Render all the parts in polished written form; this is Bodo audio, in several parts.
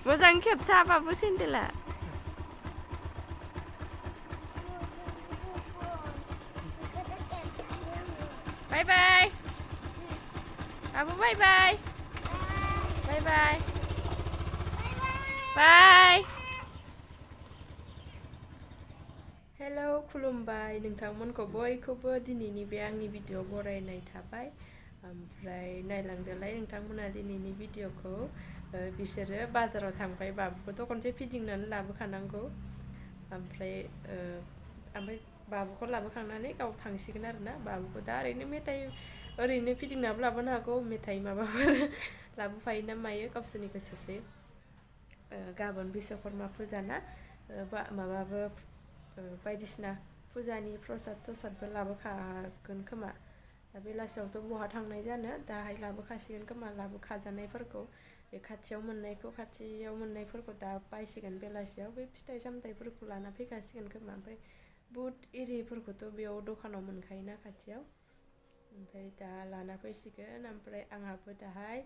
मोजां खेबथाबाबो सेन्देला बाय बाय बाबु बाय बाय बाय बाय बाय हेल' खुलुमबाय नोंथांमोनखौ बयखौबो दिनैनि बे आंनि भिडिअ बरायनाय थाबाय ओमफ्राय नायलांदोलाय नोंथांमोना दिनैनि भिडिअखौ बिसोरो बाजाराव थांबाय बाबुखौथ' खनसे फिदिंनानै लाबोखानांगौ ओमफ्राय बाबुखौ लाबोखांनानै गाव थांसिगोन आरोना बाबुखौ दा ओरैनो फिदिंनाबो लाबोनो हागौ मेथाइ माबाफोर लाबोफायो ना मायो गावसोरनि गोसोसै गाबोन बिश्वकर्मा फुजा ना माबाबो बायदिसिना फुजानि प्रसाद तसादबो लाबोखागोन खोमा दा बेलासियावथ' बहा थांनाय जानो दाहाय लाबोखासिगोन खोमा लाबोखाजानायफोरखौ बे खाथियाव मोननायफोरखौ दा बायसिगोन बेलासियाव बे फिथाइ सामथाइफोरखौ लाना फैखासिगोन खोमा ओमफ्राय बुट इरिफोरखौथ' बेयाव दखानाव मोनखायोना खाथियाव ओमफ्राय दा लाना फैसिगोन ओमफ्राय आंहाबो दाहाय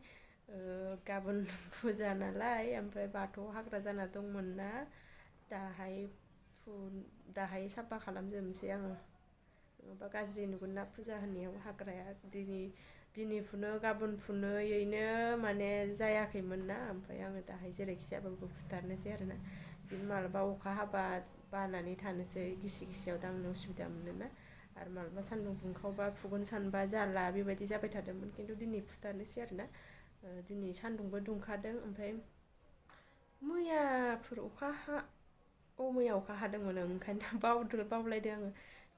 गाबोन फुजा नालाय ओमफ्राय बाथौ हाग्रा जाना दंमोन ना दाहाय साफा खालामजोबनोसै आङो नङाबा गाज्रि नुगोन ना फुजा होनायाव हाग्राया दिनै फुनो गाबोन फुनोयैनो माने जायाखैमोन ना ओमफ्राय आङो दाहाय जेरैखि जाबाबो फुथारनोसै आरोना बिदिनो मालाबा अखा हाबा बानानै थानोसै गिसि गिसियाव दांनो उसुबिदा मोनोना आरो मालाबा सान्दुं दुंखावबा फुगोन सानबा जाला बेबायदि जाबाय थादोंमोन खिन्थु दिनै फुथारनोसै आरोना दिनै सान्दुंबो दुंखादों ओमफ्राय मैया अखा हादोंमोन ओंखायनो बावलायदों आङो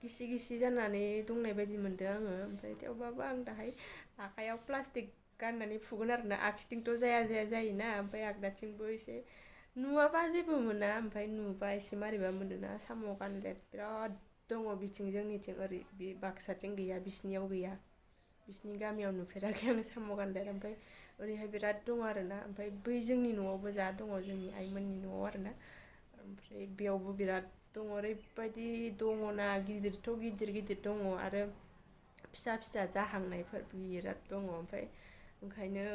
गिसि जानानै दंनाय बायदि मोनदों आङो ओमफ्राय थेवबाबो आं दाहाय आखाइयाव प्लास्टिक गाननानै फुगोन आरोना आगसिथिंथ' जाया जायोना ओमफ्राय आगदाथिंबो एसे नुवाबा जेबो मोना ओमफ्राय नुबा एसे मारैबा मोनोना साम' गानलेट बिराद दङ बिथिं जोंनिथिं ओरै बे बाक्साथिं गैया बिसिनियाव गैया बिसिनि गामियाव नुफेराखै आङो साम' गानलेट ओमफ्राय ओरैहाय बिराद दङ आरोना ओमफ्राय बै जोंनि न'आवबो जा दङ जोंनि आइमोननि न'आव आरोना ओमफ्राय बेयावबो बिराद दङ ओरैबायदि दङना गिदिर दङ आरो फिसा जाहांनायफोर बिराद दङ ओमफ्राय ओंखायनो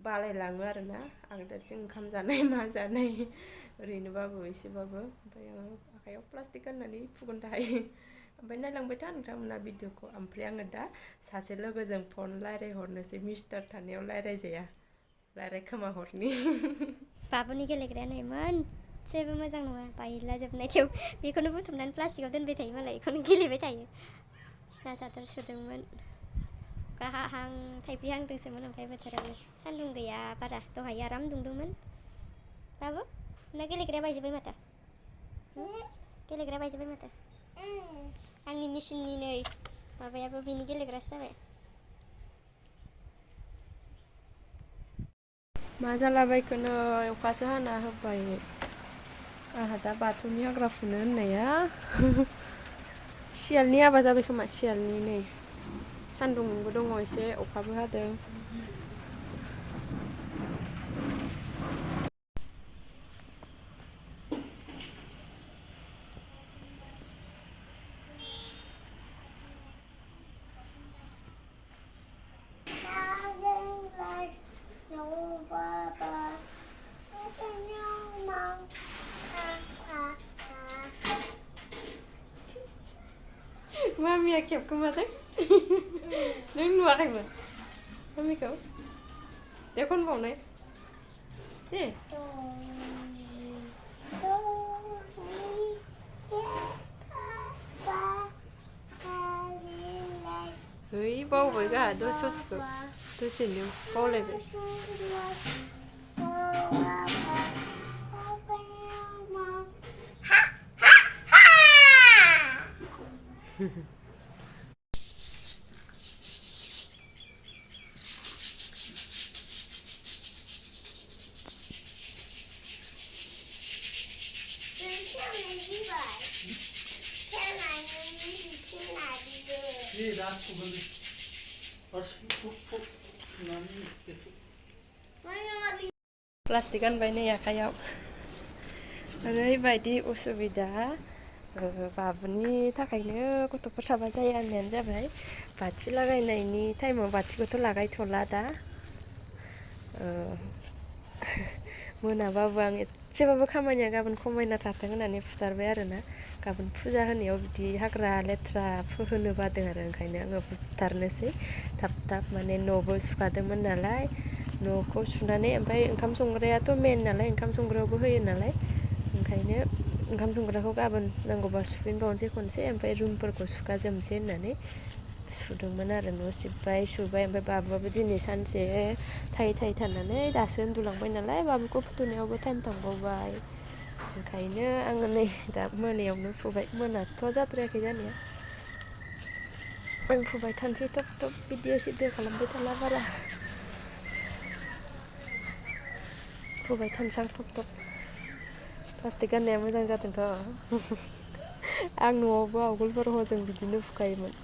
बालायलाङो आरोना आगदाथिं ओंखाम जानाय मा जानाय ओरैनोबाबो एसेबाबो ओमफ्राय आङो आखाइयाव प्लास्टिक गाननानै फुगोन दाहाय ओमफ्राय नायलांबाय था नोंथांमोना भिडिअखौ ओमफ्राय आङो दा सासे लोगोजों फन रायज्लायहरनोसै मिस्टार थानायाव रायज्लायजाया रायज्लायखोमा हरनि बाबुनि गेलेग्राया नै मोनसेबो मोजां नङा बायलाजोबनाय थेव बेखौनो बुथुमनानै प्लास्टिकआव दोनबाय थायो मालाय बेखौनो गेलेबाय थायो बिसना सादर सुदोंमोन अखा हाहां थाइफ्रिहांदोंसोमोन ओमफ्राय बोथोराबो सान्दुं गैया बारा दहाय आराम दुंदोंमोन बाबु ना गेलेग्राया बायजोब्बाय माथो आंनि मेसिननि नै माबायाबो बिनि गेलेग्रासो जाबाय मा जालाबायखो नै अखासो हाना होबाय आंहा दा बाथौनि हाग्रा फुनो होननाया सियालनि हाबा जाबाय खोमा सियालनि नै सान्दुंबो दङ एसे अखाबो हादों मामिया खेबखोमादों नों नुवाखैमोन मामिखौ दे खनबावनाय दे है बावबाय गाहा ससेखौ दसेनो बावलायबाय प्लास्टिक गानबाय नै आखाइयाव ओरैबायदि उसुबिदा बाबुनि थाखायनो गथ'फोर थाबा जाया होननायानो जाबाय बाथि लागायनायनि टाइमाव बाथिखौथ' लागायथ'ला दा मोनाबाबो आं एसेबाबो खामानिया गाबोन खमायना थाथों होननानै फुथारबाय आरोना गाबोन फुजा होनायाव बिदि हाग्रा लेथ्रा फोहोनो बादों आरो ओंखायनो आङो फुथारनोसै थाब थाब माने न'बो सुखादोंमोन नालाय न'खौ सुनानै ओमफ्राय ओंखाम संग्रायाथ' मेन नालाय ओंखाम संग्रायावबो होयो नालाय ओंखायनो ओंखाम संग्राखौ गाबोन नांगौबा सुफिनबावनोसै खनसे ओमफ्राय रुमफोरखौ सुखाजोबनोसै होननानै सुदोंमोन आरो न' सिबबाय सुबाय ओमफ्राय बाबुआबो दिनै सानसे थायै थायै थानानै दासो उन्दुलांबाय नालाय बाबुखौ फुथुनायावबो टाइम थांबावबाय ओंखायनो आङो नै दा मोनायावनो फुबाय मोनाथ' जाद्रायाखै जानाया आं फुबाय थानोसै थब थब भिडिअ सिडिअ खालामबाय थाला बारा फुबाय थानोसै आं थब थब प्लास्टिक गाननाया मोजां जादोंथ' आं न'आवबो आवगोलफोर हजों बिदिनो फुखायोमोन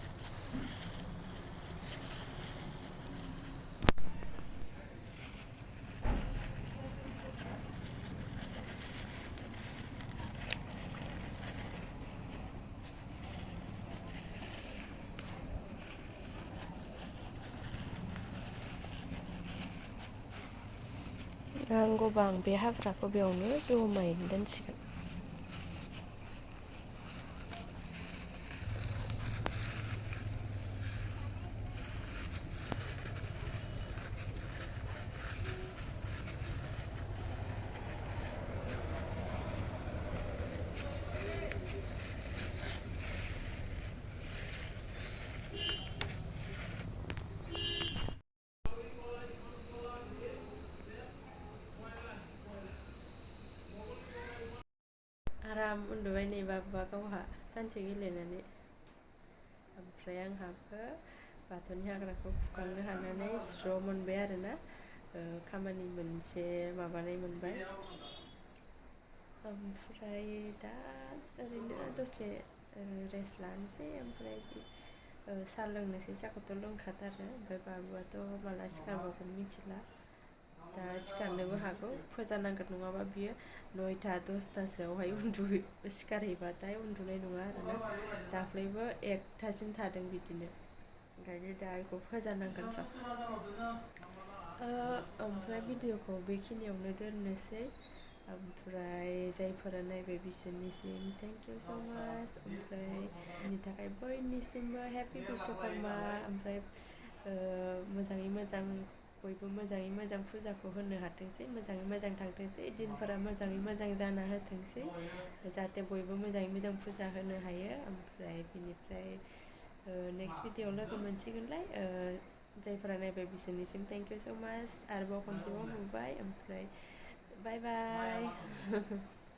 नांगौबा आं बे हाग्राखौ बेयावनो जमायैनो दोनसिगोन आराम उन्दुबाय नै बाबुआ गावहा सानसे गेलेनानै ओमफ्राय आंहाबो बाथौनि हाग्राखौ फुखांनो हानानै स्र' मोनबाय आरोना खामानि मोनसे माबानाय मोनबाय ओमफ्राय दा ओरैनो दसे रेस्ट लानोसै ओमफ्राय साहा लोंनोसै साहाखौथ' लोंखाथारो ओमफ्राय बाबुआथ' माला सिखारबावगोन मिथिला दा सिखारनोबो हागौ फोजानांगोन नङाबा बियो 9टा-10टासोआवहाय सिखारहैबाथाय उन्दुनाय नङा आरोना दाख्लैबो 1टासिम थादों बिदिनो ओंखायनो दा बेखौ फोजानांगोन ओमफ्राय भिडिअखौ बेखिनियावनो दोननोसै ओमफ्राय जायफोरा नायबाय बिसोरनिसिम थेंक इउ स' माच ओमफ्राय बिनि थाखाय बयनिसिमबो हेपि बिश्वकर्मा ओमफ्राय मोजाङै मोजां बयबो मोजाङै मोजां फुजाखौ होनो हाथोंसै मोजाङै मोजां थांथोंसै दिनफोरा मोजाङै मोजां जाना होथोंसै जाहाथे बयबो मोजाङै मोजां फुजा होनो हायो ओमफ्राय बिनिफ्राय नेक्स्ट भिडिअ लोगो मोनसिगोनलाय जायफोरा नायबाय बिसोरनिसिम थेंक इउ स' माच आरोबाव खनसेबाव नुबाय ओमफ्राय बाय बाय